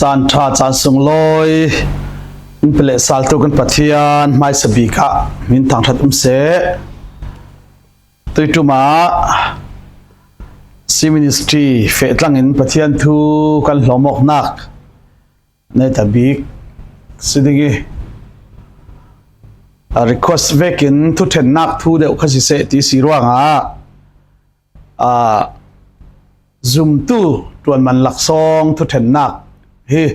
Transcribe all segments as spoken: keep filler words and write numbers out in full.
Caan ṭha, caan sunglawi in pe leh saltu kan Pathian hmaisa bik ah min thangṭhat um seh. Tuiṭum ah C Ministry feh tlangin Pathian thu kan hlawm awknak nei ta bik si ding i, a request vekin thuṭhennak thu deuh kha si seh ti si ruangah, a zumtu ṭuanman laksawng thuṭhennak hi,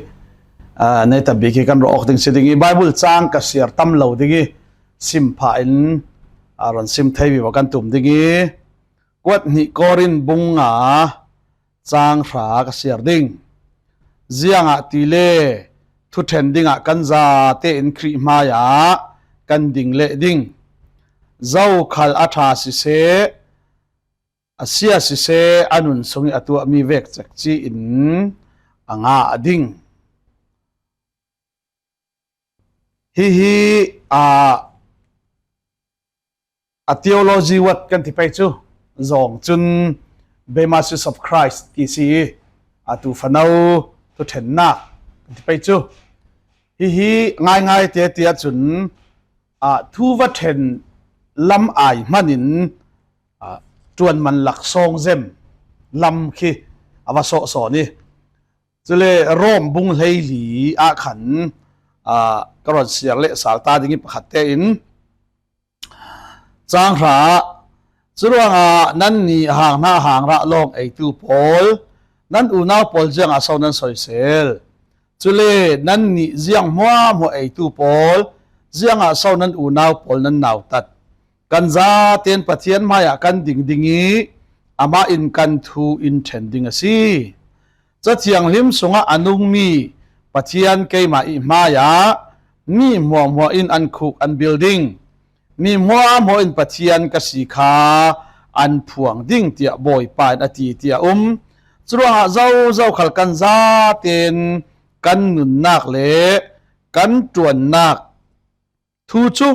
a, nei ta bik hi kan rawh awk ding si ding i, Bible cang ka siar tam lo ding i, sim phah in, a, rawn sim thei vivo kan tum ding i, kuat hnih Korin bung nga, cang hra ka siar ding. Ziangahtile thuṭhen dingah kan zate in Khrih hmaiah kan ding leh ding. Zokhal a ṭha siseh, a sia siseh, a nun sung i a tuahmi vek cekci in a ngah ding. Hihi, a, a theology word kan ti pei chu, zawng chun Bema Seat of Christ ti si i, a tu fano thuṭhennak kan ti pei chu. Hihi ngaingai te tia chun, a, thu va ṭhen lam ai hmanin, a, ṭuanman laksawng zem lam khi a va sawhsawn i, chule Rom bung hleili ah khan, a, ka rawn siar leh sal ta ding i, pakhat te in, cang hra, churuangah nannih hang hna hang rah lawng eitu pawl, nan unau pawl ziangah so nan soisel? Chule nannih ziang hmuahhmuah eitu pawl, ziangah so nan unau pawl nan nautat? Kan zaten Pathian hmaiah kan ding ding i, amah in kan thu in ṭhen ding a si. Ca Thianghlim sungah a nungmi Pathian keimah i hmaiah mi hmuahhmuah in an khuk an bil ding. Mi hmuahhmuah in Pathian ka si kha an phuang ding, tiah Bawipa in a ti, tiah um. Churuangah zo zo khal kan zaten kan nunnak le kan ṭuannak thu chu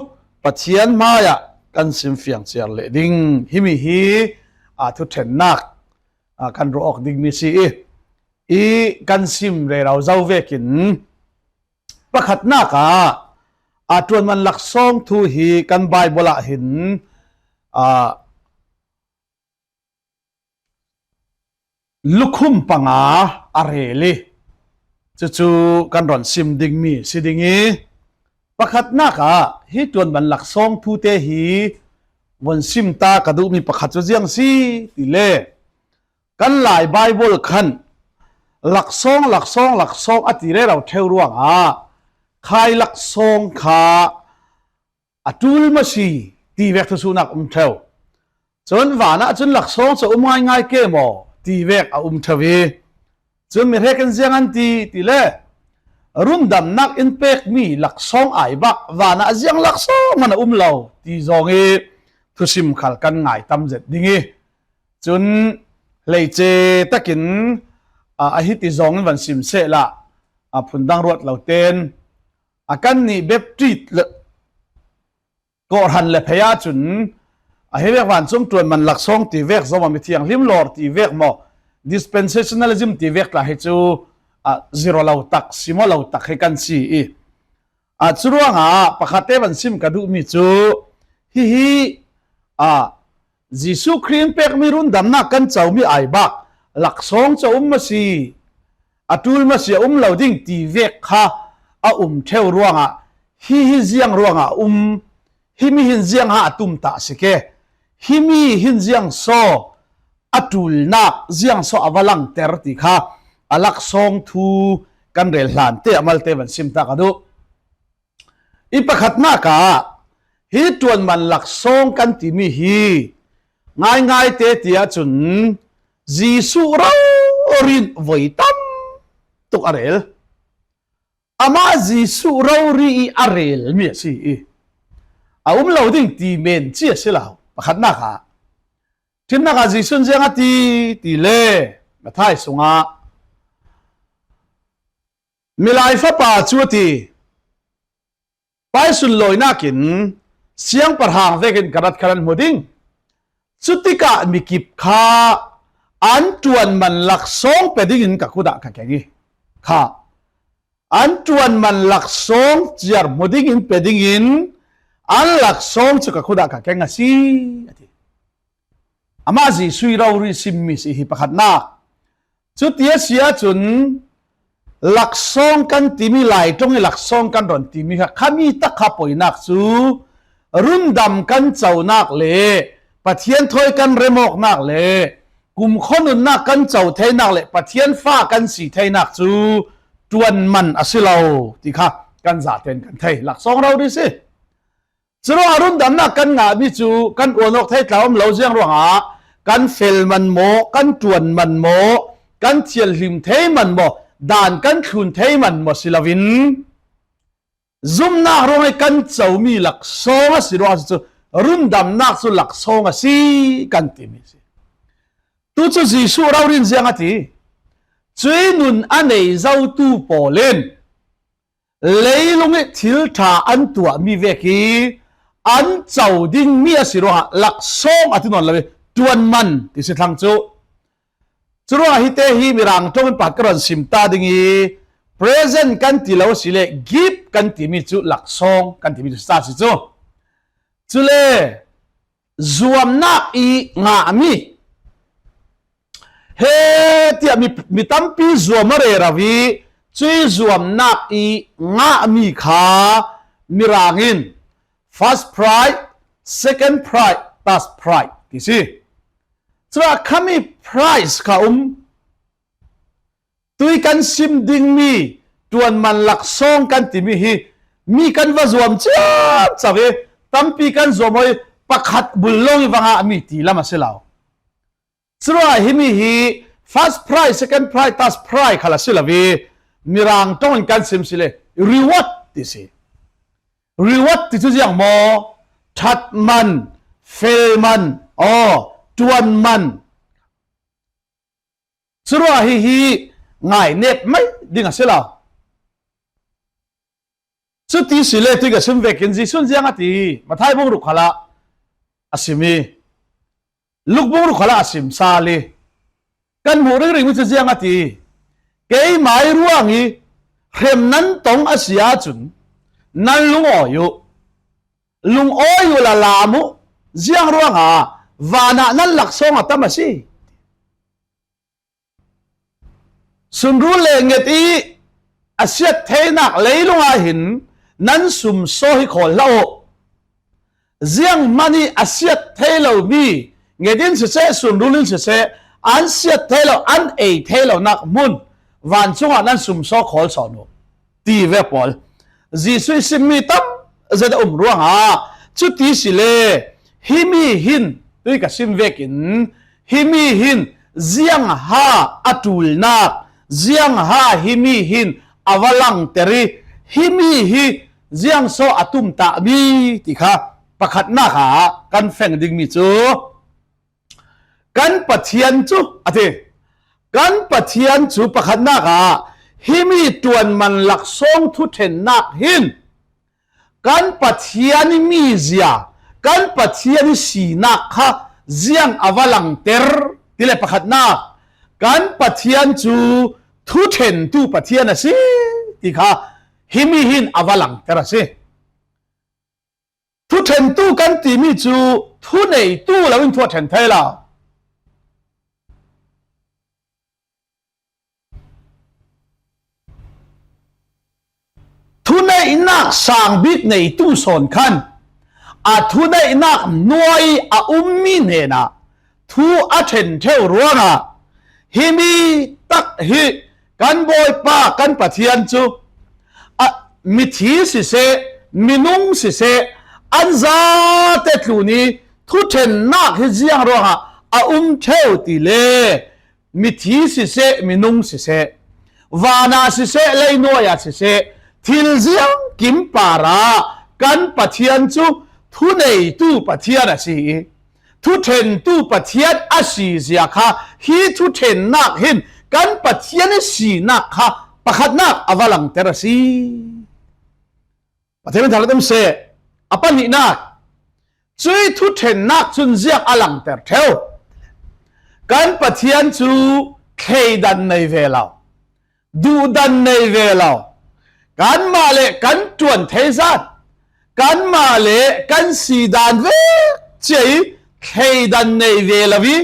Pathian hmaiah kan sim fiang ciar leh ding. Himi hi, a, thuṭhennak, a, kan rawh awk ding mi si i, i kan sim rero zo vekin, pakhatnak ah, a, ṭuanman laksawng thu hi kan Bible ah hin, a, lukhum panga a rel i, cucu kan rawn sim ding mi si ding i, pakhatnak ah hi ṭuanman laksawng thute hi von sim ta ka duhmi pakhat cu ziang si ti le, kan Lai Bible khan laksawng, laksawng, laksawng a ti rero ṭheu ruangah khai laksawng kha a ṭul maw si ti vek thusuhnak um ṭheu. Cun vanah cun laksawng cu a um ngaingai ke maw ti vek a um ṭheu i, cun mi hrekin ziang an ti ti le, rundamnak in pekmi laksawng ai bah vanah ziang laksawng hman a um lo ti zawng i thusim khal kan ngai tam zet ding i, cun hleice takin, a, a hiti zawng in van sim sehla, a, phundang ruat lo ten, a, kannih Baptist le, kawhhran le phei ah cun, a, hi vek vancung ṭuanman laksawng ti vek zo maw, mithianghlim lawr ti vek maw, dispensationalism ti vek tla hi cu, a, zero lo tak, sim aw lo tak hi kan si i, a, curuangah pakhat te van sim ka duhmi cu hihi, a, Jesuh Khrih in pekmi rundamnak kan comi ai bak laksawng cu a um maw si, a ṭul maw si, a um lo ding ti vek kha a um ṭheu ruangah, hi hi ziang ruangah a um, himi hin ziang ha a tum ta si ke, himi hin ziang saw a ṭulnak ziang saw a va langter ti kha a laksawng thu kan rel hlan te a malte van sim ta ka duh. I pakhatnak ah hi ṭuanman laksawng kan timi hi ngaingai te ti ahcun Jesuh rori in voi tam tuk a rel. Amah Jesuh rori i a relmi a si i, a um lo ding ti men ci a si lo. Pakhatnak ah, ṭhimnak ah Jesuh in ziang a ti ti le, Matthai sungah, Milai Fapa cu a ti, paisun lawinak in siangpahrang vekin ka rat kha nan hmu ding. Cutikah mikip kha an ṭuanman laksawng pe dingin ka kut ah ka keng i, kha an ṭuan man laksawng ciar hmu dingin pe dingin an laksawng cu ka khut ah ka keng a si, a ti. Amah Jesuh ih rori simmi si hi pakhatnak. Cuti a si ahcun laksawng kan timi, Lai ṭong ih laksawng kan rawn timi kha khami tak kha poinak cu rundam kan conak le Pathian thawi kan remawknak le kumkhua nunnak kan co theinak le Pathian fa kan si theinak cu ṭuan man a si lo ti kha kan zaten kan thei. Laksawng rori si. Curuangah rundamnak kan ngahmi cu kan uan awk thei tla um lo ziang ruangah kan fel man maw, kan ṭuan man maw, kan thianhlim thei man maw, dan kan thlun thei man maw si loin zumnak ruangah kan comi laksawng a si ruangah si cu rundamnak cu laksawng a si kan timi si. Tu cu Jesuh rori in ziang a ti? Cuih nun a nei zotu pawl in leilung ih thil ṭha an tuahmi vek ih an co dingmi a si ruangah laksawng a ti nawn lo ih ṭuan man ti si thlang cu. Curuangah hite hi Mirang ṭong in pakhat ka rawn sim ta ding ih present kan ti lo asile gift kan timi cu laksawng kan timi cu si ta si cu. Cule zuamnak ih ngahmi, he tiah mi, mi tampi zuam a rero ih cuih zuamnak ih ngahmi kha Mirang in first prize, second prize, third prize ti si. Curuangah khami prize kha um. Tui kan sim dingmi ṭuan man laksawng kan timi hi mi kan va zuam ciamco ih tampi kan zuam aw ih pakhat bul lawng ih va ngahmi ti lam a si lo. Curuangah himi hi first prize, second prize, third prize khal a si lo ih Mirang ṭong in kan sim si le reward ti si. Reward ti cu ziang maw? Ṭhat man, fel man, aw, ṭuan man. Curuangah hihi ngainep mai ding a si lo. Cuti si le tui ka sim vekin Jesuh in ziang a ti? Matthai bung ruk khalah a sim ih Luk bung ruk khalah a sim sal ih kan hmuh ringring mi cu ziang a ti? Keimah ih ruang ih hrem nan tong a si ahcun nan lungawi uh. Lungawi uh la lam uh. Ziang ruangah vanah nan laksawng a tam a si. Sunrul le nget ih a siat theinak leilung ah hin nan sumsaw hi khawl hlah uh. Zianghman ih a siat thei lomi nget in siseh, sunrul in siseh, an siat thei lo, an ei thei lonak hmun vancung ah nan sumsaw khawl sawn uh. Ti ve pawl. Jesuh ih simmi tam zet a um ruangah cuti si le himi hin tui ka sim vekin himi hin ziangha a ṭulnak, ziangha himi hin a va langter ih himi hi ziangso a tumtahmi ti kha pakhatnak ah kan feng dingmi cu kan Pathian cu a ti. Kan Pathian cu pakhatnak ah himi ṭuan man laksawng thuṭhennak hin kan Pathian ih mizia, kan Pathian ih sinak kha ziang a va langter ti le pakhatnak kan Pathian cu thuṭhentu Pathian a si ti kha himi hin a va langter a si. Thuṭhentu kan timi cu thuneitu loin thu a ṭhen thei lo. Thuneihnak sang bik neitu sawn khan a thuneihnak hnuai a ummi hnenah thu a ṭhen ṭheu ruangah himi tak hi kan Bawipa kan Pathian cu a, mithi siseh, minung siseh, an zate tlun ih thuṭhennak hi ziang ruangah a um ṭheu ti le mithi siseh, minung siseh, vanah siseh, leinuai ah siseh, thil ziangkim parah kan Pathian cu thuneitu Pathian a si ih, thuṭhentu Pathian a si zia kha hi thuṭhennak hin kan Pathian ih sinak kha pakhatnak a va langter a si. Pathian min thangṭhat um seh. A pahnihnak, cuih thuṭhennak cun ziang a langter ṭheu? Kan Pathian cu thleidan nei ve lo, duhdan nei ve lo, Kanmah le kan ṭuan thei zat, kanmah le kan si dan vek ciah i thleidan nei ve lo i,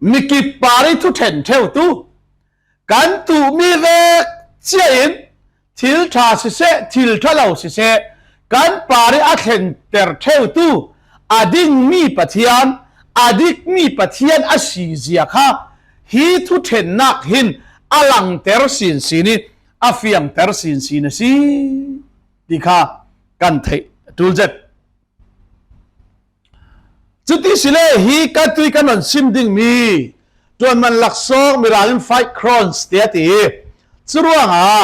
mikip par i thu ṭhen ṭheutu, kan tuh mi vek ciah in thil ṭha siseh, thil ṭha lo siseh, kan par i a thlenter ṭheutu, a ding mi Pathian, a dik mi Pathian a si zia kha, hi thu ṭhennak hin a langter sinsin i, a fiangter sinsin a si ti kha kan theih a ṭul zet. Cuti si le hi kan tui kan rawn sim ding mi, ṭuanman laksawng, Mirang in five crowns ti a ti. Curuangah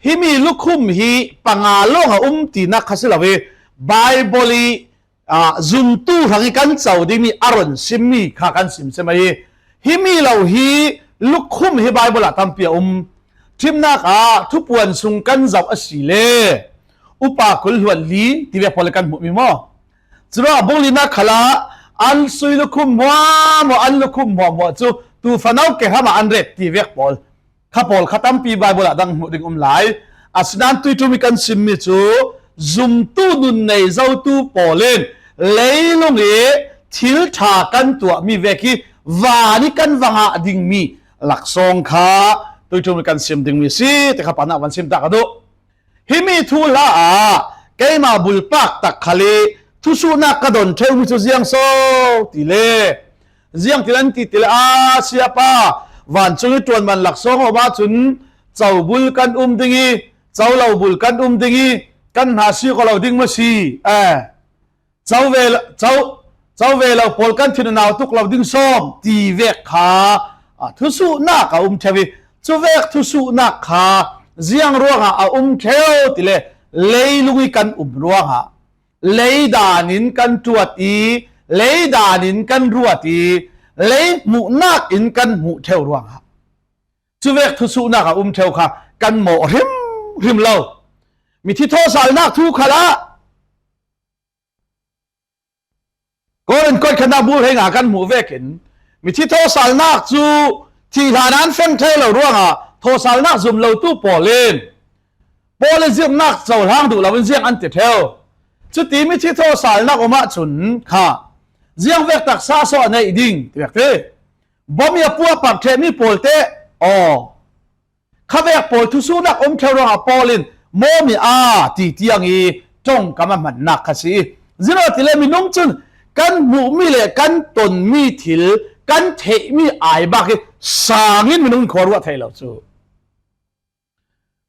himi lukhum hi panga lawng a um tinak kha si lo i, Bible i, ah, zumtu hrang i kan co ding mi a rawn sim mi kha kan sim sim a hi. Himi lo hi lukhum hi Bible ah tampi a um. Ṭhimnak ah Thupuan sung kan zoh a si le, Upa kul hluan li ti vek pawl le kan hmuh mi maw? Curuangah bung linak khalah an sui lukhum hmuahhmuah, an lukhum hmuahhmuah cu tu fanau ke hramah an ret ti vek pawl kha, pawl kha tampi Bible ah dang hmuh ding um lai. Asinain tuiṭum i kan simmi cu zumtu nun nei zotu pawl in leilung i thil ṭha kan tuahmi vek hi van i kan va ngah dingmi laksawng kha tuiṭum i kan sim dingmi si ti kha panah van sim ta ka duh. Himi thuhla ah keimah bulpak tak khal i thusuhnak ka don ṭheumi cu ziang so ti le, ziang ti nan ti ti le, a siapa, vancung i ṭuanman laksawng a um ahcun co bul kan um ding i, co lo bul kan um ding i, kan hna si ko lo ding maw si? Eh, co ve lo, co, co ve lo pawl kan thin unau tuk lo ding sawm ti vek kha, a, thusuhnak a um ṭheu i, cuvek thusuhnak kha ziang ruangah a um ṭheu ti le, leilung i kan um ruangah, lei dan in kan ṭuat i, lei dan in kan ruat i, lei hmuhnak in kan hmuh ṭheu ruangah cuvek thusuhnak a um ṭheu kha kan mawh hrimhrim lo. Mithi thawhsalnak thu khalah Korin kuat khatnak bul hleinga kan hmuh vekin mithi thawhsalnak cu thih hlan an feng ṭheu lo ruangah thawhsalnak zum lotu pawl in Paul i zirhnak cohlang duh loin ziang an ti ṭheu. Cuti mithi thawhsalnak um ahcun kha ziang vek taksa so a neih ding ti vek ti. Bom i a puahpar ṭhehmi pawl te aw, khavek pawl thusuhnak um ṭheu ruangah Paul in mawmi a ti tiang i ṭongkam a hmannak kha si i, ziangah tile minung cun kan hmuhmi le kan tonmi thil kan theihmi ai bak i sangin minung in khua ruah thei lo cu.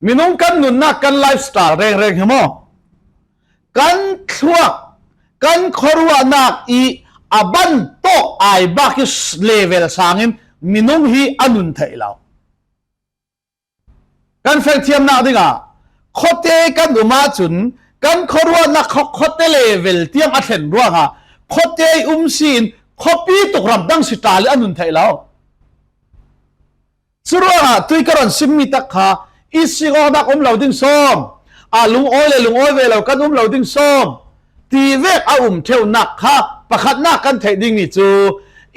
Minung kan nunnak, kan lifestyle rengreng hi maw? Kan thluak, kan khuaruahnak i a ban tawk ai bak i level sangin minung hi a nun theih lo. Kan fengthiamnak dingah khuate kan um ahcun kan khuaruahnak khuate level tiang a thlen ruangah khuate i um si in khuapi tuk ramdang si tal i a nun theih lo. Curuangah tui ka rawn simmi tak kha i sik awknak um lo ding sawm, a lungawi le lungawi ve lo kan um lo ding sawm ti vek a um ṭheunak kha pakhatnak kan theih dingmi cu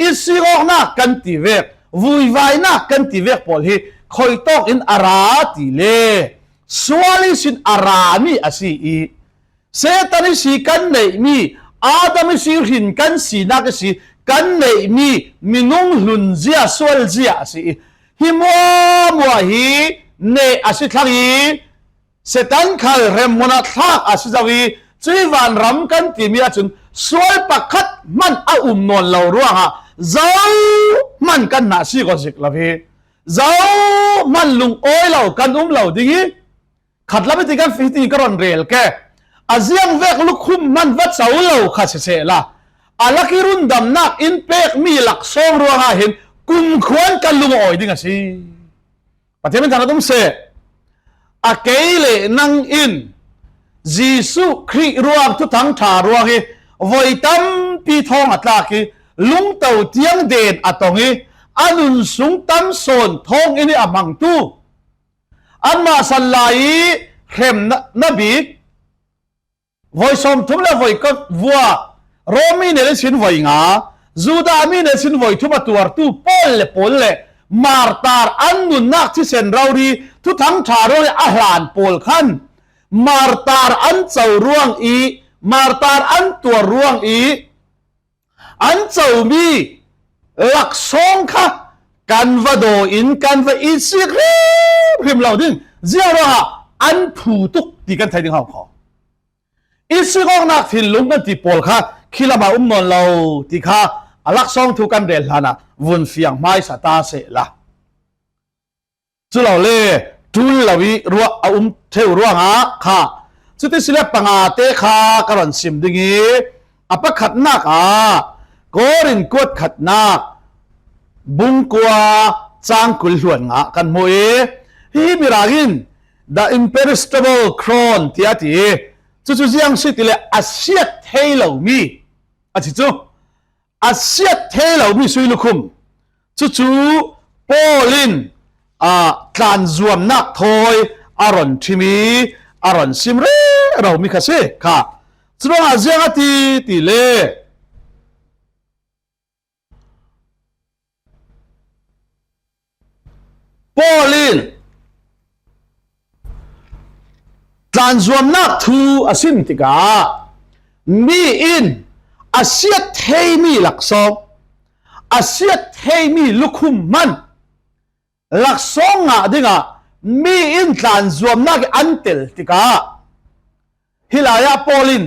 i sik awknak kan ti vek, vuivainak kan ti vek pawl hi khuitawk in a ra ti le sual ihsin a rami a si i, Satan ihsi kan neihmi, Adam ihsi hrin kan sinak ihsi kan neihmi minung hlunzia, sualzia a si i, hi muahmuah hi neh a si thlang i, Satan khal hremhmun ah thlak a si zo i, cui vanram kan timi ahcun sual pakhat hmanh a um nawn lo ruangah zohman kan hnah si ko zik lo hi, zohman lungawi lo kan um lo ding i, khatlam i ti kan fih ti ka rawn rel ke. A ziang vek lukhum hman va co lo kha sisehla, a lak i rundamnak in pekmi laksawng ruangah hin kumkhuan kan lungawi ding a si. Pathian min thangṭhat um seh. A kei le nang in Jesuh Khrih ruang, Thuthang ṭha ruang i voi tampi thawng a tlak i lungto tiang den a tong i a nun sung tam sawn thawng in i a hmangtu, anmah san lai i hremna bik, voi sawmthum le voi kawt vua, Rom mi nel ihsin voi nga, Judah mi nel ihsin voi thum a tuartu pawl le pawl le martar an nunnak thisen rori Thuthang ṭha ruangin a hlan pawl khan martar an co ruang i, martar an tuar ruang i, an comi laksawng kha kan va daw in kan va itsik hrimhrim lo ding. Ziang ruangah an phu tuk ti kan thei ding hau khaw. Itsik awknak thinlung kan ti pawl kha khi lamah um nawn lo ti kha a laksawng thu kan rel hlanah vun fiang hmaisa ta sehla. Cu lo le ṭul lo i ruah a um ṭheu ruangah kha. Cuti si le pangate kha ka rawn sim ding i a pakhatnak ah Korin kuat khatnak bung kua cang kul hluan nga kan hmu i hi mirang in the imperishable crown tiah a ti i cucu ziang si ti le a siat thei lomi a ti cu. A siat thei lomi sui lukhum. Cucu Paul in, aa, tlanzuamnak thawi a rawn ṭhim i a rawn sim rero mi kha si kha. Curuangah ziang a ti ti le Paul in tlanzuamnak thu a sim tikah mi in a siat theimi laksawng, a siat theimi lukhum hman laksawng ngah dingah mi in tlanzuamnak i an tel tikah, hih lai-ah Paul in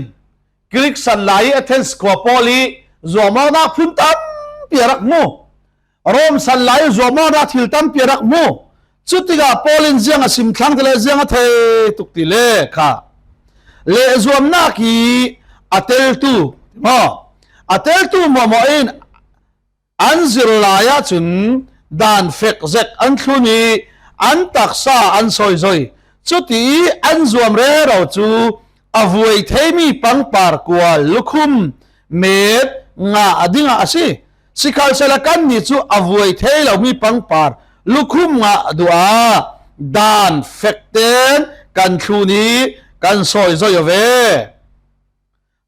Greek san lai i Athens khua Paul i zuamawknak phun tampi a rak hmu. Rom san lai i zuamawknak thil tampi a rak hmu. Cutikah Paul in ziang a sim thlang ti le ziang a thei tuk ti le kha. Lehzuamnak i a teltu, maw? A teltu hmuahhmuah in an zir lai ahcun dan fek zek an thlun i an taksa an sawizoi. Cuti i an zuam rero cu a vuai theimi pangpar kual lukhum met ngah dingah a si. Sikhalsehla kannih cu a vuai thei lomi pangpar lukhum ngah duh ah dan fek ten kan thlun i kan sawizoi aw ve.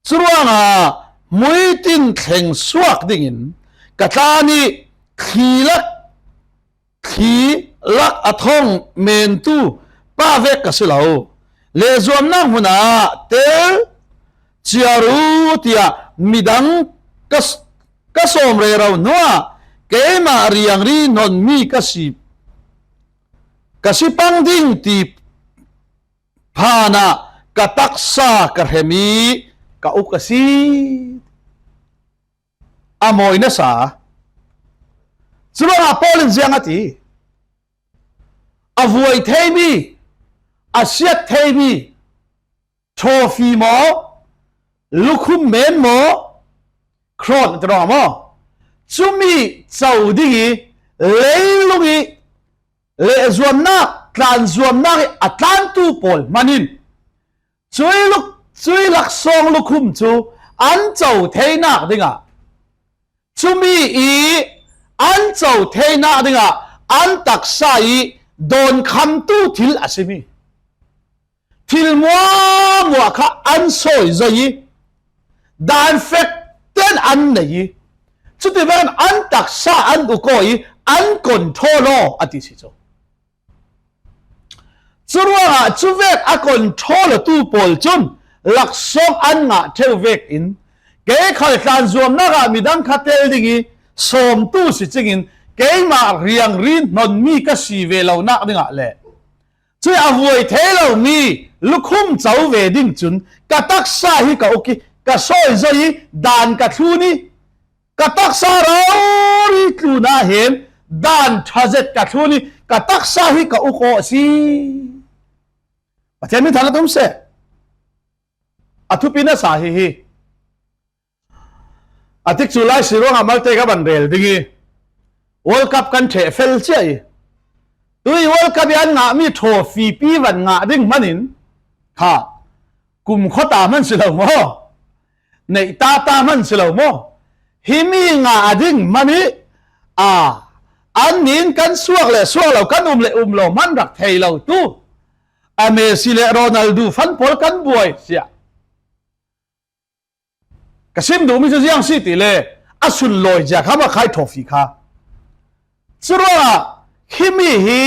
Curuangah muitin thleng suak dingin ka tlan i thli lak, thli lak a thawng mentu pa vek ka si lo. Lehzuamnak hmunah tel ciar uh tiah midang ka, ka sawm rero hnuah keimah riangri hnonmi ka si, ka si pang ding ti phanah ka taksa ka hrem i ka uk a si. A mawi nasa. Curuangah Paul in ziang a ti? A vuai theimi, a siat theimi, trophy maw, lukhum men maw, crown a ti ruangah maw, cumi co ding i leilung i lehzuamnak, tlanzuamnak i a tlantu pawl hman in cui luk, cui laksawng lukhum cu an co theinak dingah, cumi i an co theinak dingah an taksa i dawnkhamtu thil a simi thil muahmuah kha an sawizoi i dan fek ten an nei i cuti vekin an taksa an uk aw i an control aw a ti si cu. Curuangah cuvek a control awtu pawl cun laksawng an ngah ṭheu vekin kei khal tlanzuamnak ah midang kha tel ding i sawmtu si cingin keimah riangri hnonmi ka si ve lonak dingah le cui a vuai thei lomi lukhum co ve ding cun ka taksa hi ka uk i ka sawizoi i dan ka thlun i ka taksa rori tlun ah hin dan ṭha zet ka thlun i ka taksa hi ka uk aw a si. Pathian min thang a tum seh. A thupi nasa hi hi. A tikcu lai si ruangah malte ka van rel ding i World Cup kan ṭheh fel cia i tui World Cup i an ngahmi trophy pi van ngah ding hmanin kha kumkhua ta hman si lo maw? Neih ta ta hman si lo maw? Himi ngah a ding hman i a an nin kan suak le suak lo kan um le um lo hman rak thei lo tu a Messi le Ronaldo fan pawl kan buai sia. Ka sim duhmi cu ziang si ti le a sunlawi zia kha maw khai trophy kha. Curuangah himi hi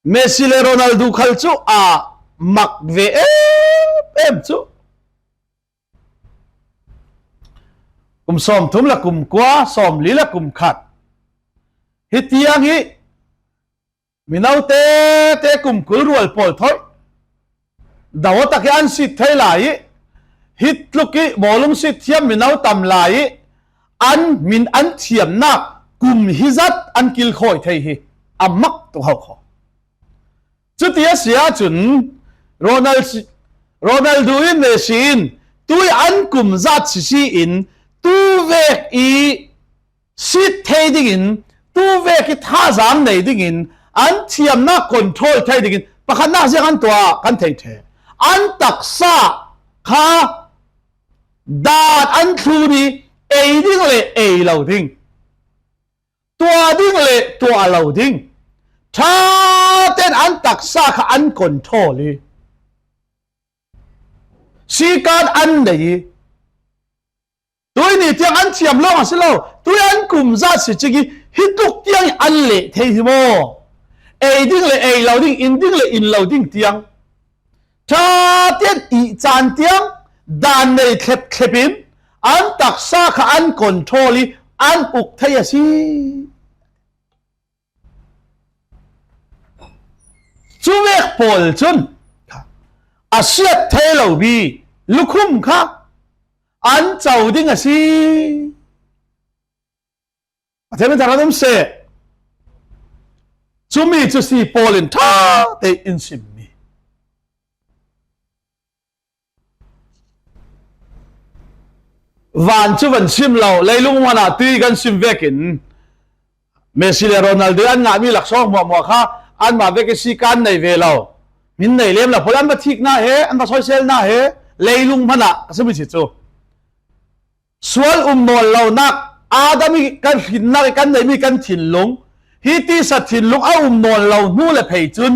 Messi le Ronaldo khal cu a mak ve em em cu. Kum sawmthum le kum kua, sawmli le kum khat. Hitiang hi mino tete kum kul rual pawl thawi do tak hi an sit thei lai i, hi tluk i bawlung sit thiam mino tam lai i, an min an thiamnak kum hi zat an kilkhawi thei hi a mak tuk hau kho. Cuti a si ahcun Ronald, Ronaldo in Messi in tui an kum zat sisi in tu vek i sit thei dingin, tu vek i thazaang nei dingin, an thiamnak control thei dingin pakhatnak ziang an tuah kan thei ṭheh. An taksa kha daan an thlun i ei ding le ei lo ding, tuah ding le tuah lo ding, ṭha tein an taksa kha an control i sikan an nei i, tui ni tiang an thiam lawng a si lo, tui an kum zat si cik i, hi tluk tiang i an leh thei hi maw? Ei ding le ei lo ding, in ding le in lo ding tiang ṭha tian i caan tiang daan nei thlep thlep in an taksa kha an control i an uk thei a si. Cuvek pawl cun a siat thei lomi lukhum kha an co ding a si. Pathian min thangṭhat um seh. Cumi cu si pawl in ṭha tein in simmi. Van cu van sim lo, leilung hmanh ah tui kan sim vekin Messi le Ronaldo an ngahmi laksawng hmuahhmuah kha anmah vek i sikan nei ve lo. Min nei lem lo pawl an va thik hna he, an va soisel hna he, leilung hmanh ah ka simi si cu. Sual um nawn lonak, Adam i kan hrinnak i kan neihmi kan thinlung, hi tisa thinlung a um nawn lo hnu le phei cun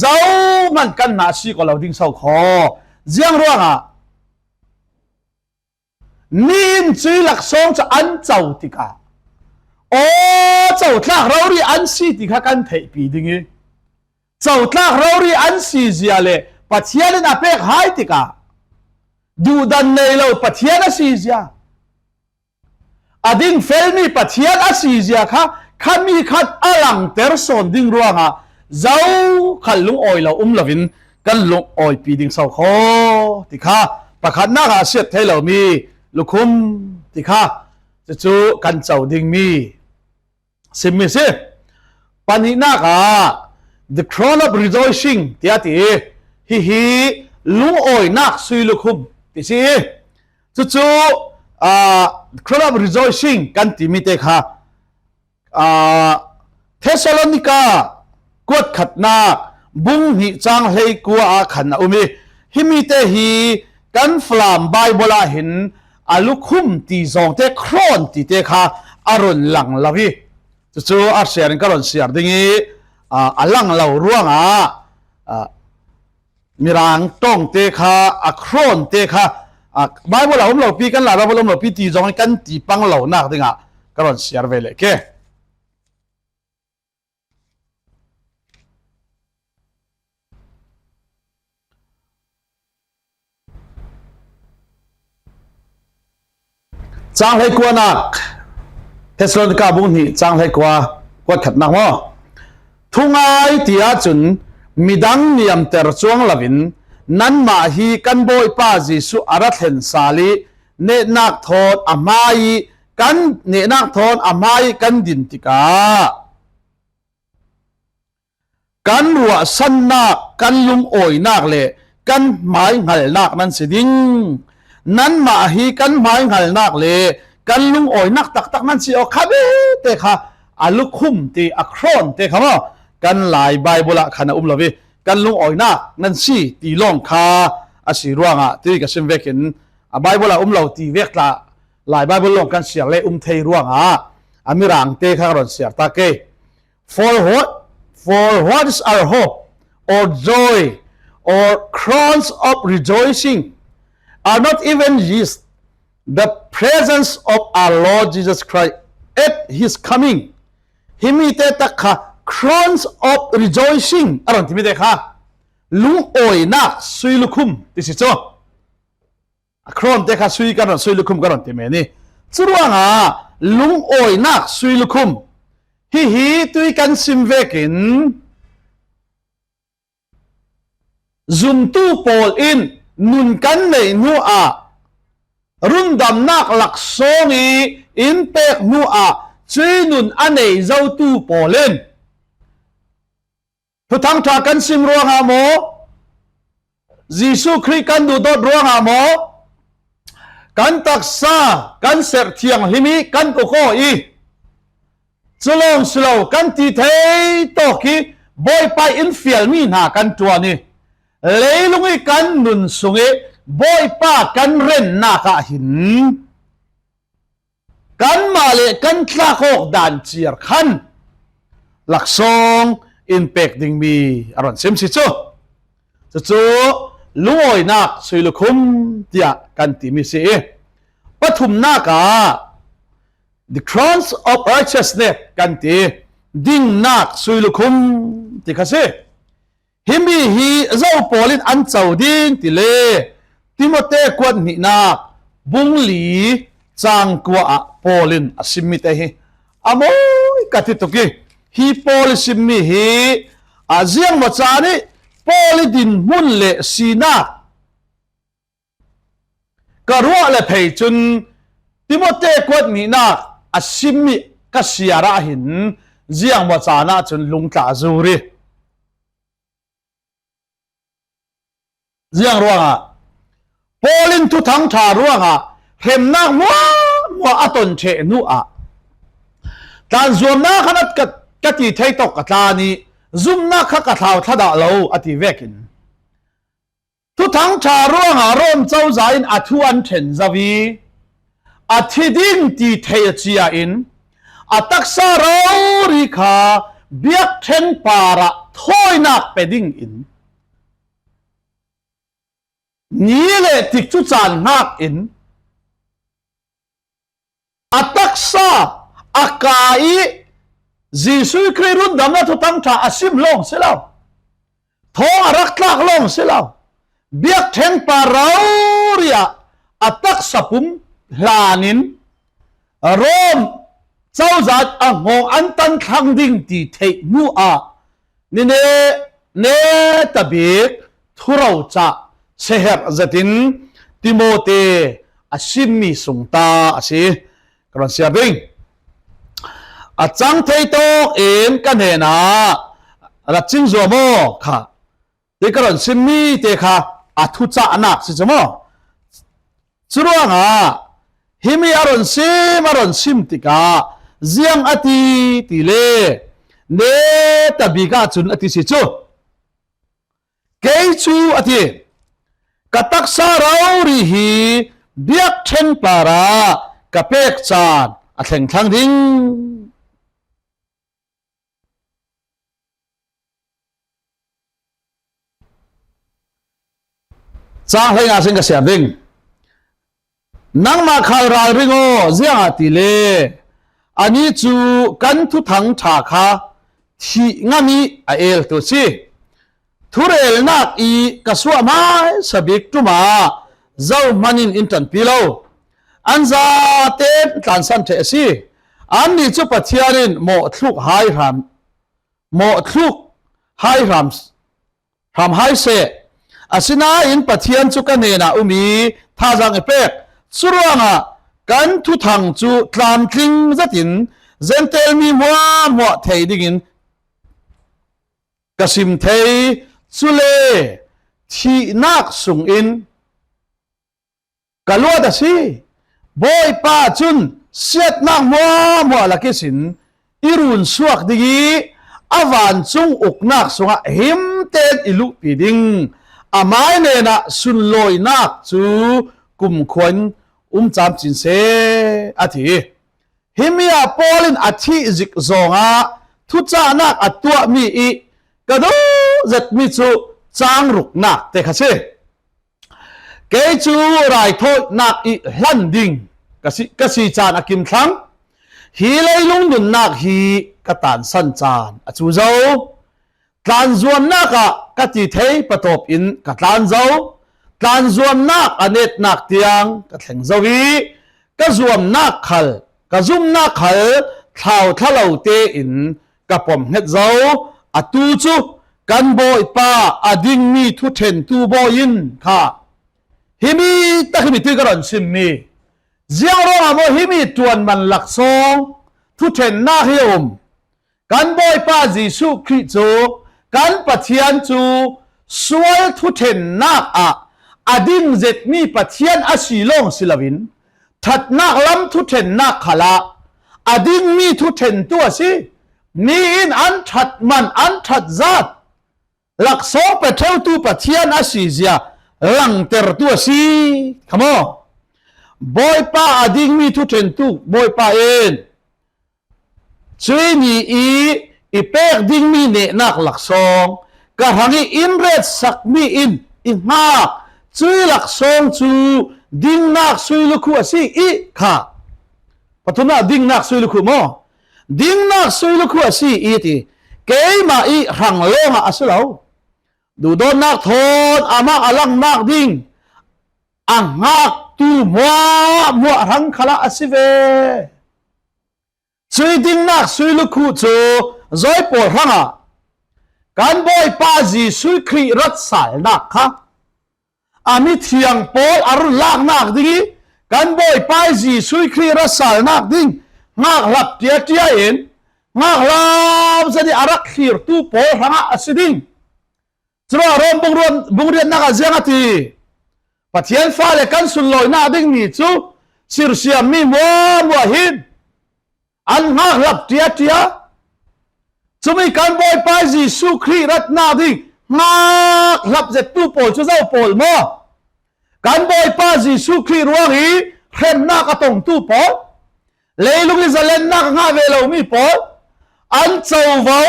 zohman kan hna a si ko lo ding so kho. Ziang ruangah ni in cui laksawng cu an co tikah, aw, cotlak rori an si ti kha kan theihpi ding i, cotlak rori an si zia le Pathian in a pek hai tikah duhdan nei lo Pathian a si zia, a dingfelmi Pathian a si zia kha khami khat a langter sawn ding ruangah zokhal lungawi lo um loin kan lungawipi ding so kho ti kha pakhatnak ah a siat thei lomi lukhum ti kha cucu kan co dingmi simmi si. Pahnihnak ah the crown of rejoicing tiah ti i, hihi lungawinak sui lukhum ti si i, cucu, ah, crown of rejoicing kan timi te kha, ah, Thessalonika kuat khatnak bung hnih cang hleikua ah khan a um i, himi te hi kan Falam Bible ah hin a lukhum ti zong te, crown ti te kha a run lang lo i, cucu a siar in ka rawn siar ding i, aa, a lang lo ruangah, aa, Mirang ṭawng te kha, a crown te kha, aa, Bible a um lopi, kan Lai Bible a um lopi ti zong i kan ti pang lonak dingah ka rawn siar ve leh ke. Cang hleikuanak, Thessalonika bung hnih cang hleikua, kuat khatnak maw? Thungai ti ahcun midang niamter cuang loin nanmah hi kan Bawipa Jesuh a ra thlen sal i nehnak thawn a hmai i kan, nehnak thawn a hmai i kan din tikah kan ruahsannak, kan lungawinak le kan hmaihngalnak nan si ding. Nanmah hi kan hmaihngalnak le kan lungawinak taktak nan si aw kha ve te kha a lukhum ti, a crown te kha maw? Kan Lai Bible ah khan a um lo i kan lungawinak nan si ti lawng kha a si ruangah tui ka sim vekin a Bible ah um lo ti vek tla Lai Bible lawng kan siar le um thei ruangah a Mirang te kha ka rawn siar ta ke. For what, for what is our hope, or joy, or crowns of rejoicing? Are not even these the presence of our Lord Jesus Christ at his coming. Himi te tak kha crowns of rejoicing a rawn ti mi te kha, lungawinak sui lukhum ti si chu. A crown te kha sui kan rawn, sui lukhum kan rawn ti mai ni. Churuangah lungawinak sui lukhum hi hi tui kan sim vekin, zumtu pawl in nun kan neih hnuah, rundamnak laksawng i in pek hnuah cui nun a nei zotu pawl in, Thuthang ṭha kan sim ruangah maw, Jesuh Khrih kan duhdawt ruangah maw, kan taksa kan serh thianghlim i kan uk aw i, chu lawng si lo kan ti thei tawk i, Bawipa in fialmi hna kan ṭuan i, leilung i kan nun sung i Bawipa kan rennak ah hin kanmah le kan tlak awk dan ciar khan laksawng in pek ding mi a rawn sim si chu. Cucu lungawinak sui lukhum tiah kan timi si i, pathumnak ah the crowns of righteousness kan ti, dingnak sui lukhum ti kha si. Himi hi zo pawl in an co ding ti le Timote kuat hnihnak bung li cang kua ah Paul in a simmi te hi a mawi ka ti tuk i, hi Paul i simmi hi a ziangmaw caan i Paul i dinhmun le sinak ka ruah le phei cun Timote kuat hnihnak a simmi ka siar ah hin ziangmaw caan ah cun lungtla a zur i, ziang ruangah Paul in Thuthang ṭha ruangah hremnak hmuahhmuah a ton ṭheh hnuah tlan zuamnak khan a ka, ka ti thei tawk ka tlan i zumnak kha ka thlauthla dah lo a ti vekin, Thuthang ṭha ruangah Rom cozah in a thu an ṭhen zo i, a thi ding ti thei a cia in a taksa rori kha biakṭheng parah thawinak pe ding in ni le tik cu caan hngak in a taksa a ka i Jesuh Khrih rundamna Thuthang ṭha a sim lawng si lo, thawng a rak tlak lawng si lo, biakṭheng pa rori ah a taksa pum hlan in Rom cozah a hngawng an tan thlang ding ti theih hnuah ni neh neta bik thuroca seherh zetin Timote a simmi sung ta a si. Ka rawn siar ding. A cang thei tawk in ka hnenah rat cing zuam aw kha. Ti ka rawn simmi te kha a thucahnak si cu maw? Curuangah himi a rawn sim, a rawn sim tikah ziang a ti ti le neta bik ah cun a ti si cu. Kei cu a ti, ka taksa rori hi biakṭheng parah ka pek caan a thleng thlang ding. Cang hleinga sin ka siar ding. Nangmah khal ralring aw, ziangahtile ani cu kan Thuthang ṭha kha thih ngam i a eltu si. Thurelnak i ka suah hmaisa bik ṭum ah zohman in in ṭanpi lo. An zate in tlansan ṭheh a si. Annih cu Pathian in mawhthluk hai hram, mawhthluk hai hram, hram hai seh. Asinain Pathian cu ka hnenah um i thazaang i pek. Curuangah kan Thuthang cu tlamtling zetin Jentail mi hmuahhmuah thei dingin ka sim thei. Cule thihnak sungin ka luat a si. Bawipa cun siatnak hmuahhmuah lak ihsin i run suak ding i a vancung uknak sungah him tein i luhpi ding. Amai hnenah sunlawinak cu kumkhua in um camcin seh, a ti. Himi ah Paul in a thih zik zawngah thucahnak a tuahmi i ka duh zetmi cu cang ruknak te kha si. Kei cu raithawinak i hlan ding ka si, ka si caan a kim thlang. Hi leilung nunnak hi ka tansan caan a cu zo. Tlanzuamnak ah ka ti thei patawp in ka tlan zo. Tlanzuamnak a netnak tiang ka thleng zo i ka zuamnak khal, ka zumnak khal thlauthla lo tein ka pom hnget zo. Atu cu kan Bawipa a dingmi thuṭhentu bawi in kha himi tak himi tu ka ron simmi. Ziang ruangah maw himi ṭuan man laksawng thuṭhennak hi a um? Kan Bawipa Jesuh Khrih cu kan Pathian cu sual thuṭhennak ah a ding zetmi Pathian a si lawng si loin, ṭhatnak lam thuṭhennak khalah a dingmi thuṭhentu a si. Mi in an ṭhat man, an ṭhat zat laksawng pe ṭheutu Pathian a si zia langtertu a si kha maw? Bawipa a dingmi thuṭhentu Bawipa in, cuih ni i i pek dingmi nehnak laksawng ka hrang i in retsakmi in i hngak, cuih laksawng cu dingnak sui lukhu a si i kha. Pathumnak dingnak sui lukhu maw? Dingnak sui lukhu a si i ti. Keimah i hrang lawngah a si lo. Duhdawtnak thawn amah a langnak ding a hngaktu hmuahhmuah hrang khalah a si ve. Cuih dingnak sui lukhu cu zawi pawl hrangah kan Bawipa Jesuh Khrih ratsalnak kha a mithiang pawl a run laknak ding i kan Bawipa Jesuh Khrih ratsalnak ding hngakhlap ṭiaṭia in hngakhlap zet i a rak thlirtu pawl hrangah a si ding. Curuangah Rom bung ruat, bung riatnak ah ziang a ti? Pathian fale kan sunlawinak ding ni cu sirsiammi hmuahhmuah hin an hngakhlap ṭiaṭia. Cumi kan Bawipa Jesuh Khrih ratnak ding hngakhlap zettu pawl cu zo pawl maw? Kan Bawipa Jesuh Khrih ruang i hremnak a tongtu pawl, leilung i zalennak a ngah ve lomi pawl, an covo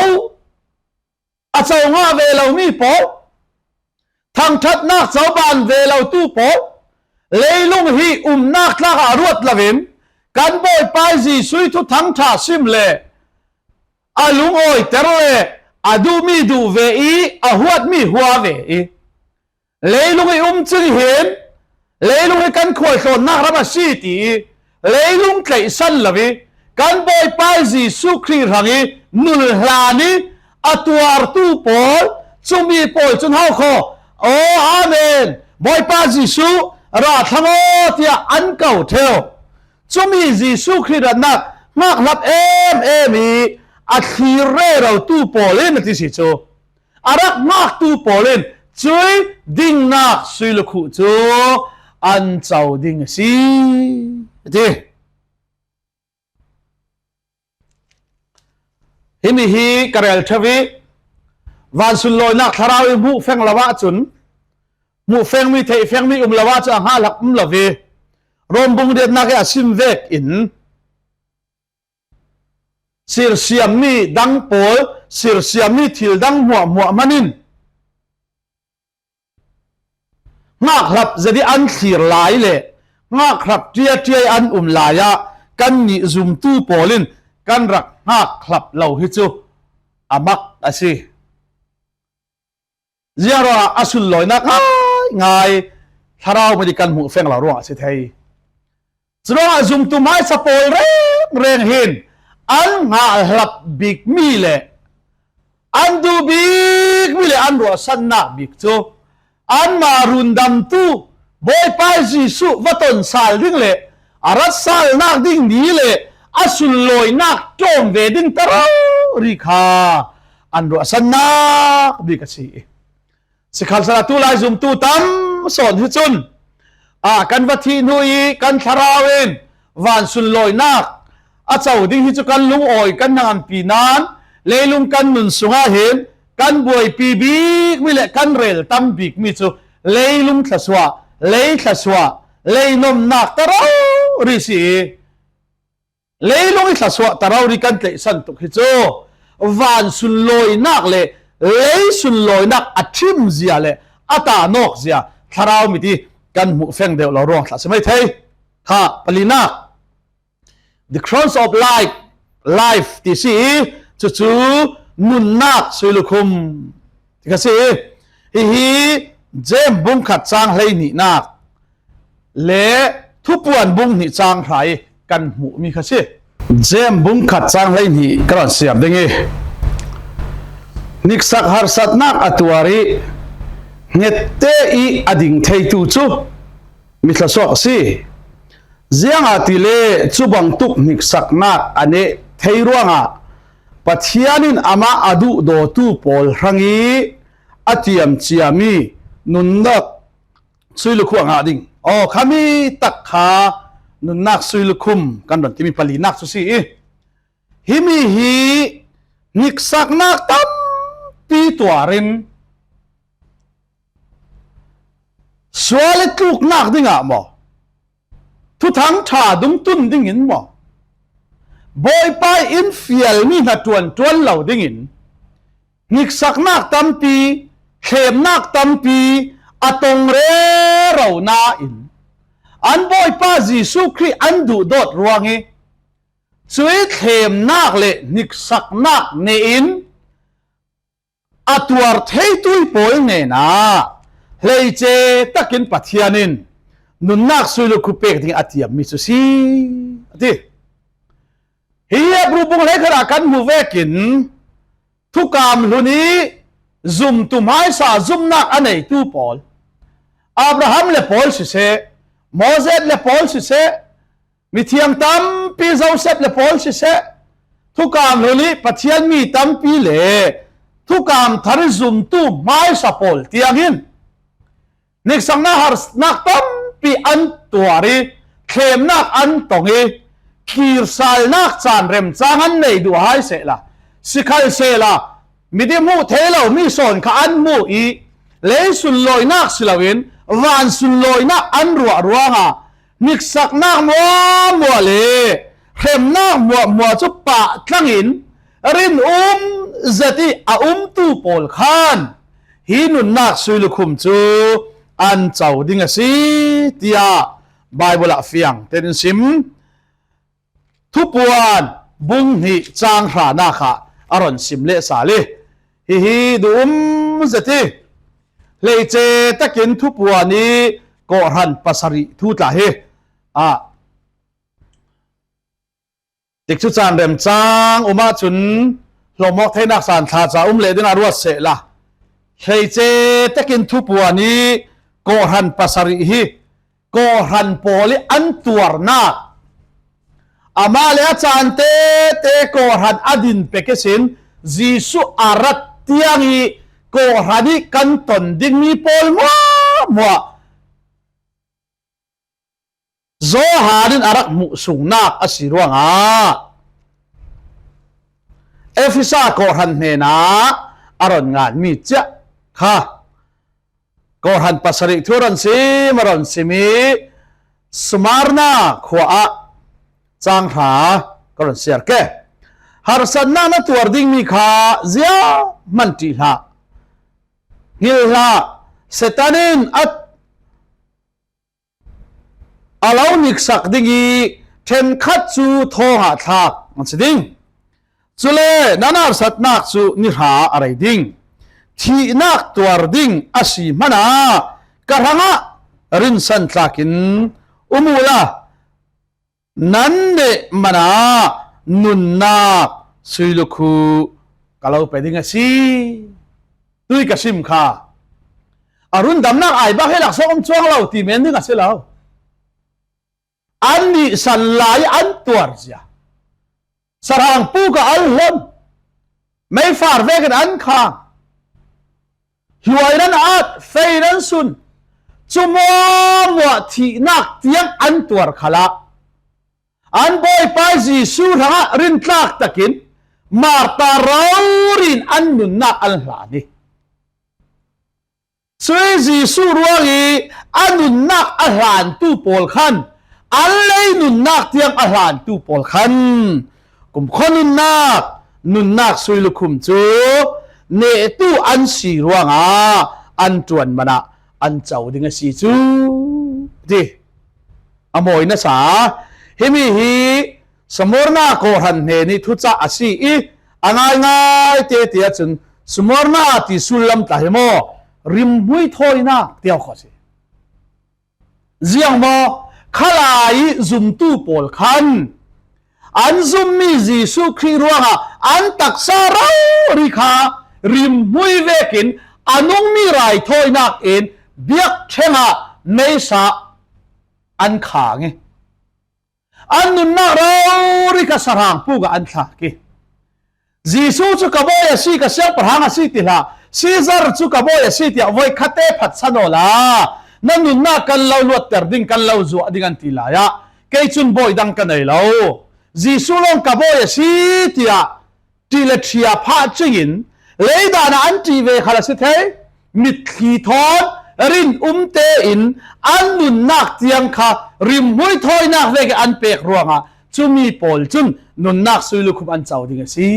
a co ngah ve lomi pawl, thangṭhatnak coban ve lotu pawl, leilung hi umnak tlak ah a ruat loin kan Bawipa Jesuh i thuthang ṭha sim le a lungawiter le a duhmi duh ve i a huatmi hua ve i leilung i um cing hin leilung hi kan khualtlawnnak ram a si ti i leilung tlaihsan lo i kan Bawipa Jesuh Khrih hrang i nul hlan i a tuartu pawl, cumi pawl cun hau kho, "Aw, Amen, Bawipa Jesuh, ra thlang aw," tiah an ko ṭheu. Cumi Jesuh Khrih ratnak hngakhlap em em i a thlir rerotu pawl in a ti si cu, a rak hngaktu pawl in cuih dingnak sui lukhu cu an co ding a si, a ti. Himi hi ka rel ṭheu i van sunlawinak thlarau i hmuh feng lo ahcun, hmuh fengmi, theih fengmi um lo ahcun a hngah hlak um lo i Rom bung riatnak i a sim vek in, sirsiammi dang pawl, sirsiammi thil dang hmuahhmuah hman in hngakhlap zet i an thlir lai le hngakhlap ṭiaṭia i an um lai ah kannih zumtu pawl in kan rak hngakhlap lo hi cu a mak a si. Ziangruangah a sunlawinak ngaingai thlarau mit i kan hmuh feng lo ruangah a si thei. Curuangah zumtu hmaisa pawl rengreng hin an hngakhlap bikmi le an duh bikmi le an ruahsannak bik cu anmah rundamtu Bawipa Jesuh va ton sal ding le a rat salnak ding ni le a sunlawinak ṭawm ve ding ta rori kha an ruahsannak bik a si. Sikhalsehla tulai zumtu tam sawn hi cun, ah, kan va thih hnu i kan thlarau in van sunlawinak a co ding hi cu kan lungawi kan hnangampi nain leilung kan nun sungah hin kan buaipi bikmi le kan rel tam bikmi cu leilung thlasuah, lei thlasuah, leinomnak ta rori si i leilung i thlasuah ta rori kan tlaihsan tuk hi cu van sunlawinak le lei sunlawinak a ṭhim zia le a tanawk zia thlarau mit i kan hmuh feng deuh lo ruang thlah si mai thei. Kha palinak, The Crowns of Life life ti si i, cucu nunnak sui lukhum ti kha si i. Hihi James bung khat cang hlei hnihnak le Thupuan bung hnih cang hra i kan hmuhmi kha si. James bung khat cang hlei hnih ka rawn siar ding i, niksak harsatnak a tuar i ngette i a ding theitu cu mi thlawsuak a si. Ziangahtile cubangtuk niksaknak a neh thei ruangah Pathian in amah a duhdawtu pawl hrangih a tiamciami nunnak sui lukhum a ngah ding. Aw, khami tak kha nunnak sui lukhum kan rawn timi palinak cu si i, himi hi niksaknak tampi tuarin sual i tluknak dingah maw, thuthang ṭha dungtun dingin maw, Bawipa in fialmi hna ṭuanṭuan lo dingin niksaknak tampi, thlemnak tampi a tong rero nain an Bawipa Jesuh Khrih an duhdawt ruangih cuih thlemnak le niksaknak nehin a tuar theitu pawl hnenah hleice takin Pathian in nunnak sui lukhum pek ding a tiammi cu si a ti. Hi Hebru bung hleikhat ah kan hmuh vekin thukam hlun i zumtu hmaisa zumnak a neitu pawl, Abraham le pawl siseh, Moses le pawl siseh, mithiang tampi Joseph le pawl siseh, thukam hlun i Pathian mi tampi le thukam thar i zumtu hmaisa pawl tiangin niksaknak harsatnak tampi an tuar i, thlemnak an tong i, kirsalnak caan remcang an nei duh hai sehla, sikhalsehla, mit i hmuh thei lo mi sawn kha an hmuh i, lei sunlawinak si loin van sunlawinak an ruah ruangah niksaknak hmuahhmuah le hremnak hmuahhmuah cu pah tlangin rinum zet i a umtu pawl khan hi nunnak sui lukhum cu an co ding a si, tiah Baibal ah fiang tein in sim. Thupuan bung hnih cang hranak ah a rawn sim leh sal i, hihi duh um zet i, hleice takin Thupuan i kawhhran pasarih thu tla hi, ah, tikcu caan remcang um ahcun hlawmawk theinak san thla ca um leh dingah ruat sehla, hleice takin Thupuan i kawhhran pasarih hi kawhhran pawl i an tuarnak, amah le a caan tete kawhhran a din pek ihsin Jesuh a rat tiang i kawhhran i kan ton dingmi pawl hmuahhmuah Johan in a rak hmuh sungnak a si ruangah Efesa kawhhran hnenah a rawn nganmi ciah kha kawhhran pasarih thu a rawn sim, a rawn sim i Smarna khua ah cang hra ka rawn siar ke. Harsatnak na tuar dingmi kha ziah hman ṭih hlah. Hngilh hlah, Satan in a a lo niksak ding i ṭhenkhat cu thawngah thlak an si ding. Cule nan harsatnak cu ni hra a rei ding. Thihnak tuar ding a si hmanah ka hrangah rinsan tlakin um uhla, nan neh manah nunnak sui lukhu ka lo pe ding a si. Tui ka sim kha a rundamnak ai bak hi laksawng um cuang lo ti men ding a si lo. An nihsan lai an tuar zia, sarang puk ah an hlon, meifar vekin an khang, hluai nan at, fei nan sun, cu muahmuah thihnak tiang an tuar khalah an Bawipa Jesuh hrangah rintlak takin martar rori in an nunnak an hlan i, cui Jesuh ruang i a nunnak a hlantu pawl khan, an lei nunnak tiang a hlantu pawl khan kumkhua nunnak, nunnak sui lukhum cu nehtu an si ruangah an ṭuan manah an co ding a si cu ti. A mawi nasa. Himi hi Smurna kawhhran hnen hi thucah a si i, a ngaingai tete ahcun Smurna ti sullam tla hi maw, rimhmui thawinak tiau kho a si. Ziang maw, khalai zumtu pawl khan an zummi Jesuh Khrih ruangah an taksa rori kha rimhmui vekin a nungmi raithawinak in biakṭheng ah meisa an khang i, an nunnak rori kha sahrang puk ah an thlak i, Jesuh cu ka bawi a si, ka siangpahrang a si ti hlah, Caesar cu ka bawi a si tiah voikhat te phatsan awla na nunnak kan lo luatter ding, kan lo zuah ding an ti lai ah kei cun bawi dang ka nei lo. Jesuh lawng ka bawi a si tiah ṭih le ṭhia phah cingin leidan ah an ṭih ve khal a si thei. Mitthli thawn rinum tein an nunnak tiang kha rimhmui thawinak vekin an pek ruangah cumi pawl cun nunnak sui lukhum an co ding a si.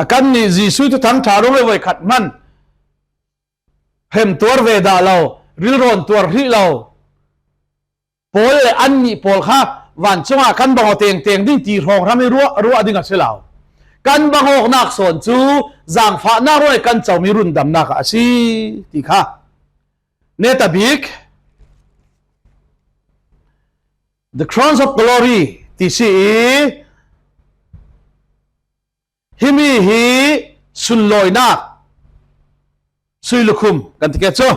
A kannih Jesuh thuthang ṭha ruang le voikhat hman hrem tuar ve dah lo, rilrawn tuar hrih lo pawl le annih pawl kha vancung ah kan bang aw tengteng ding ti hrawng hram i ruah, ruah ding a si lo. Kan bang awknak sawn cu zaangfahnak ruai kan comi rundamnak ah a si ti kha netabik The Crowns of Glory ti si i, himi hi sunlawinak sui lukhum kan ti ke cu.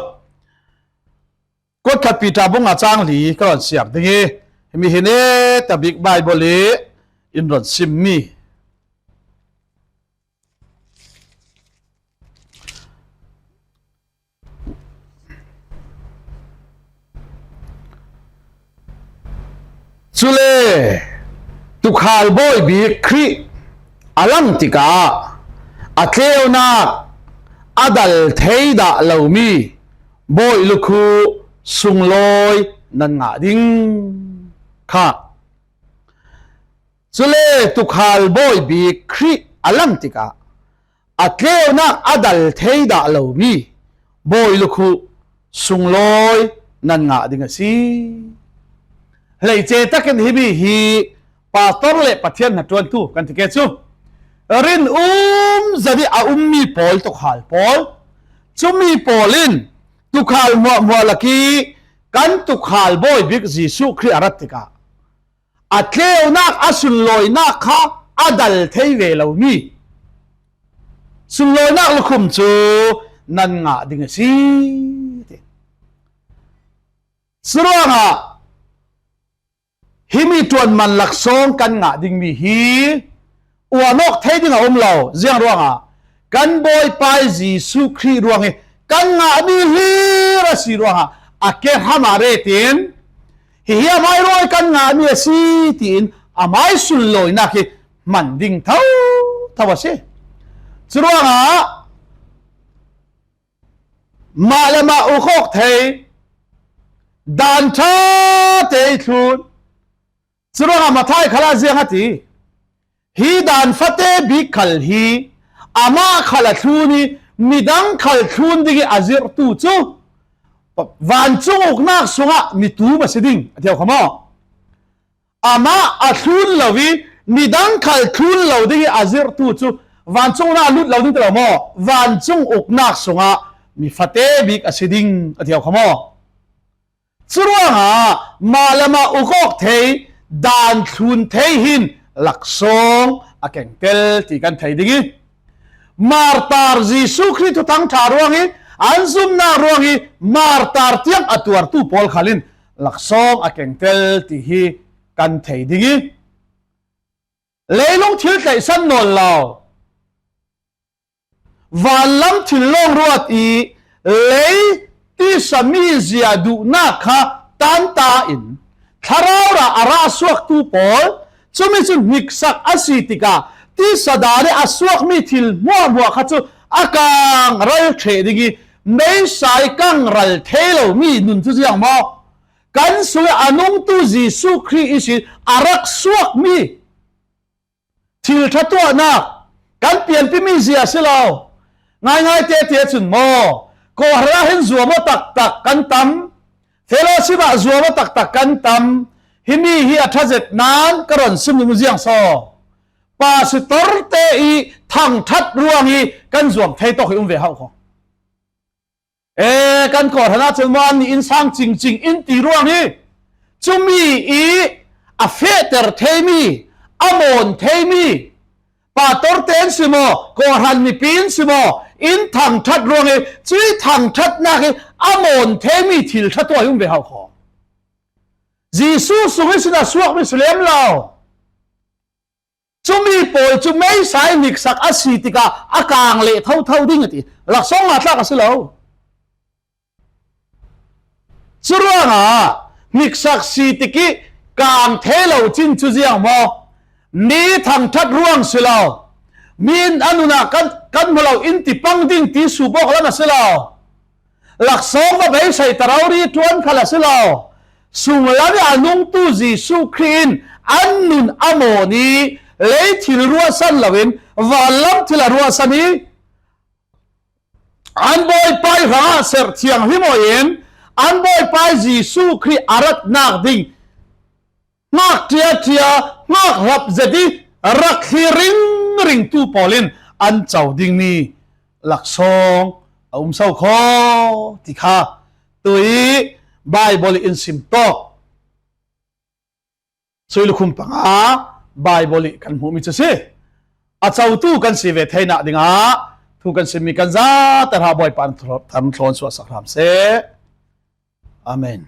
Kuat khat Peter bung a cang li ka rawn siar ding i, himi hi netabik Bible i in rawn simmi. Cule tuukhal bawi bik Khrih a lang tikah a tleunak a dal thei dah lomi bawi lukhu sunglawi nan ngah ding kha. Cule tuukhal bawi bik Khrih a lang tikah a tleunak a dal thei dah lomi bawi lukhu sunglawi nan ngah ding a si. Hleice takin himi hi pastor le Pathian hnaṭuantu kan ti ke cu rinum zat i a ummi pawl, tuukhal pawl, cumi pawl in tuukhal hmuahhmuah lak i kan tuukhal bawi bik Jesuh Khrih a rat tikah a tleunak a sunlawinak kha a dal thei ve lomi sunlawinak lukhum cu nan ngah ding a si ti. Curuangah himi ṭuanman laksawng kan ngah dingmi hi uanawk thei ding a um lo. Ziang ruangah kan Bawipa i Jesuh Khrih ruang hi kan ngahmi hlir a si ruangah a ke hram ah retin, hihi amai ruai kan ngahmi a si tiin amai sunlawinak hi hman ding thotho a si. Curuangah mah le mah uk awk thei, daan ṭha te i thlun. Curuangah Matthai khal ah ziang a ti? Hi daan fate bik khal hi amah khal a thlun i midang khal thlun ding i a zirhtu cu vancung uknak sungah mi tum a si ding, a ti kha maw? Amah a thlun lo i midang khal thlun lo ding i a zirhtu cu vancung uknak a lut lo ding ti lo maw? Vancung uknak sungah mi fate bik a si ding, a ti kha maw? Curuangah mah le mah uk awk thei, daan thlun thei hin laksawng a keng tel ti kan thei ding i, martar Jesuh Khrih thuthang ṭha ruang i an zumnak ruang i martar tiang a tuartu pawl khal in laksawng a keng tel ti hi kan thei ding i, leilung thil tlaihsan nawn lo, vanlam thil lawng ruat i lei tisa mizia duhnak kha tanta in thlarau rah a rah suaktu pawl, cumi cu hniksak a si tikah tisa daan i a suakmi thil hmuahhmuah kha cu a kangral ṭheh ding i meisa i kangral thei lomi nun cu ziang maw? Kan sungih a nungtu Jesuh Khrih ihsin a rak suakmi thil ṭha tuahnak kan pianpimi zia a si lo. Ngaingai tete cun maw, kawhhran ah hin zuam aw taktak kan tam, fellowship ah zuam aw taktak kan tam, Himi hi a ṭha zet nan ka rawn sim nuom ziang saw. Pastorte i thangṭhat ruang hi kan zuam thei tawk hi um ve hauh khaw. E, kan kawhhranah chuan maw an ni in sang ching ching in ti ruang hi. Chumi i a fehter thei mi, a mawn thei mi, pastorte an si maw, kawhhran mipi an si maw, in thangṭhat ruang hi, chu i thangṭhatna hi a mawn thei mi thil ṭha tuah hi um ve hauh khaw. Jesu sung i sin a suak mi si lem lo. Chumi pawl chu meisa i hniksak a si tikah a kang leh tho tho ding a ti. Laksawng ngatlak a si lo. Churuangah hniksak si tik i kang thei lo chin chu ziang maw? Mi thangṭhat ruang si lo. Mi in a nunah kan, kan hmu lo in ti pang ding ti subawk lam a si lo. Laksawng va beisei ta rori ṭuan kha la si lo. Sunglam a nungtu Jesu Khrih in an nun a mawn i lei thil ruahsan loin vanlam thil a ruahsan i an Bawipa i rangah serh thianghlim awiin an Bawipa Jesu Khrih a rat nak ding ngak ṭia ṭia, ngak hlap zet i rak thlir ring ringtu pawlin an cho ding mi laksawng a um so khaw ti kha tui Bible in sim tawk. Sui lukhum panga Bible i kan hmuh mi chu si. A chotu kan si ve theina dingah thu kan sim mi kan zate hra Bawipa an thlo-, an thlawn suahsak hram se. Amen.